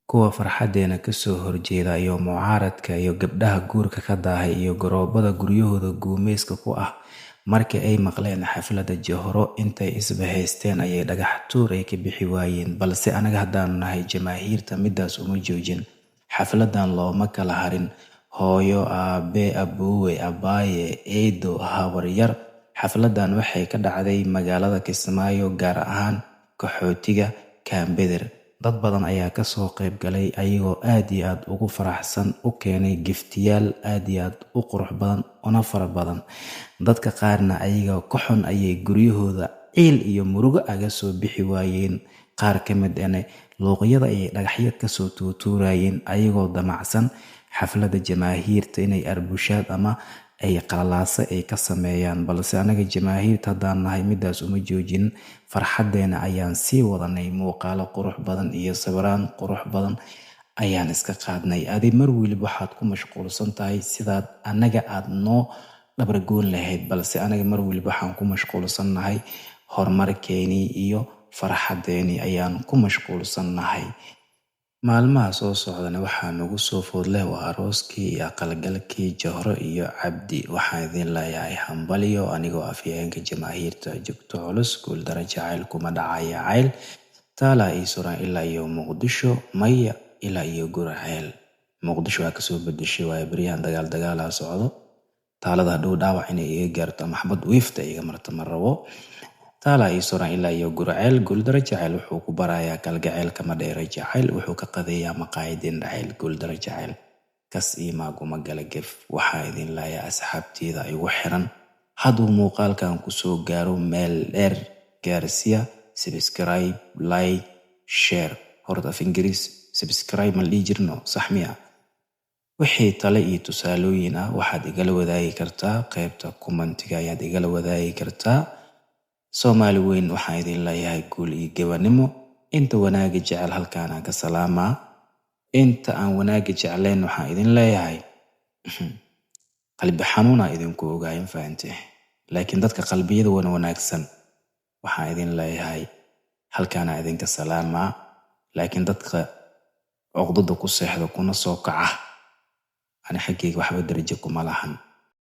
Kuwa farxadeena kasoo horjeeda iyo mucaaradka iyo gabdhaha guurka ka daahay iyo garoobada guryahooda guumeyska ku ah, markii ay maqleen xafladda Johro intay isbahaysteen ayay dhagax tuur ay ka bixi waayeen. Balse anaga haddaanu nahay jamaahiirta, midaas uma joojin. Xafladan looma kala harin hooyo, aabe, aboowe, abaaye, eedo, habaryar. Xafladan waxay ka dhacday magaalada Kismaayo, gaar ahaan qaxootiga Kaambeder. Dad badan ayaa kasoo qayb galay ayagoo aad iyo aad ugu faraxsan, u keenay giftiyaal aad iyo aad u qurux badan una fara badan. Dadka qaarna ayagoo ka xun ayay guryahooda ciil iyo murugo aga soo bixi waayeen. Qaar ka mid ahna luuqyada ayay dhagaxyo kasoo tuutuurayeen ayagoo damacsan xafladda jamaahiirta inay arbushaad ama ay qalalaase ay ka sameeyaan. Balse anaga jamaahiirta haddaan nahay, midaas uma joojin. Farxadeena ayaan sii wadanay. Muuqaalo qurux badan iyo sawiraan qurux badan ayaan iska qaadnay. Adi mar weliba waxaad ku mashquulsan tahay sidaad anaga aad noo dhabargoon lahayd, balse anaga mar weliba waxaan ku mashquulsannahay horumarkeenii iyo farxadeenii ayaan ku mashquulsannahay. Maalmaha soo socdana waxaa nagu soo food leh waa arooskii iyo aqalgalkii Johro iyo Cabdi. Waxaan idin leeyahay hambalyo, anigoo afhayeenka jamaahiirta Jugta Culus. Guuldaro jacayl kuma dhacaya cayl. Taalaa ii suran ilaa iyo Muqdisho, maya, ilaa iyo Guraceel. Muqdisho waa kasoo bedeshay, waayo beryahan dagaal dagaalaa socdo. Taalada hadhow dhaawac inay iga gaarto ama xabad wiifta iga marto ma rabo. Taalaa ii suran ilaa iyo Guraceel. Guuldaro jacayl wuxuu ku barayaa kalgacayl kama dheera jacayl, wuxuu ka qadeeyaa maqaayadin dhacayl. Guuldaro jacayl kas iyo maaguma gala gef. Waxaa idin leeyahay, asxaabteyda igu xiran, hadduu muuqaalkan kusoo gaaro meel dheer gaarsiya. Subscribe, like, share. Horta af Ingiriis subscribe ma la dhihi jirno, sax miya? Wixii talo iyo tusaalooyin ah waxaad igala wadaagi kartaa qaybta commentiga ayaad igala wadaagi kartaa. Soomaali weyn waxaan idin leeyahay guul iyo gabanimo. Inta wanaaga jecel halkaan aan ka salaamaa. Inta aan wanaaga jeclayn waxaan idin leeyahay qalbi xanuunaa idinku ogaay, ma fahante? Laakiin dadka qalbiyada wan wanaagsan waxaan idin leeyahay halkaanaa idinka salaamaa. Laakiin dadka cuqdada ku seexda kuna soo kaca, ani xaggayga waxba darajo kuma lahan.